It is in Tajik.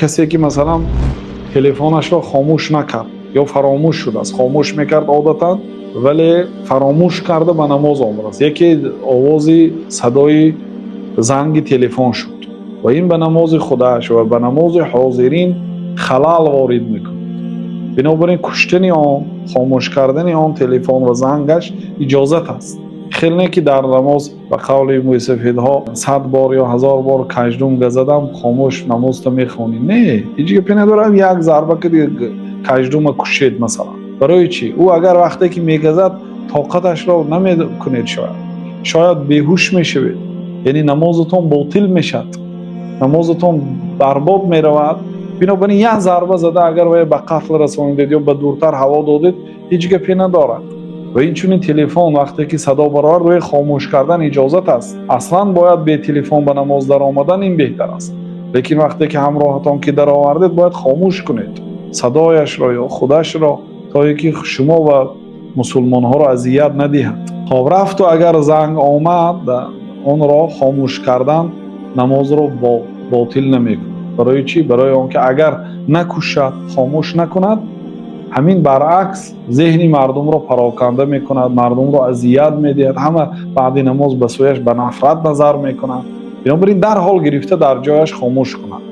Касе ки, масалан, телефонашро хомӯш накард ё фаромӯш шудааст, хомӯш мекард одатан, вале фаромӯш карда ба намоз омадааст, яке овози садои занги телефон шуд ва ин ба намози худаш ва ба намози ҳозирин халал ворид мекунад. Бинобар ин куштани он, хомӯш кардани он телефон ва зангаш иҷозат аст. Хел не ки дар намоз, ба қавли мӯйсафедҳо, 100 бор ё 1000 бор каждум газадам, хомӯш намозто мехонӣ. Не, ҳеҷ гапе надорад, як зарба ки каждума кушед, масалан. Барои чӣ? Ӯ агар вақте ки мегазад, тоқаташро намекунед, шояд беҳуш мешавед, яъне намозатон ботил мешавад, намозатон барбод меравад. Бинобар ин як зарба зада, агар вай ба қатл расонидед ё ба дуртар ҳаво додед, ҳеҷ гапе надорад. Ва инчунин телефон вақте ки садо баровард, вай хомӯш кардан иҷозат аст. Аслан бояд бе телефон ба намоз даромадан, ин беҳтар аст, лекин вақте ки ҳамроҳатон ки даровардед, бояд хомӯш кунед садояшро ё худашро, то ин ки шумо ва мусулмонҳоро азият надиҳад. Хоб, рафту агар занг омад, онро хомӯш кардан намозро ботил намекунад. Барои чӣ? Барои он ки агар накушад, хомӯш накунад, ҳамин баръакс зеҳни мардумро пароканда мекунад, мардумро азият медиҳад, ҳама баъди намоз ба сӯяш ба нафрат назар мекунанд. Бинобар ин дарҳол гирифта дар ҷояш хомӯш кунад.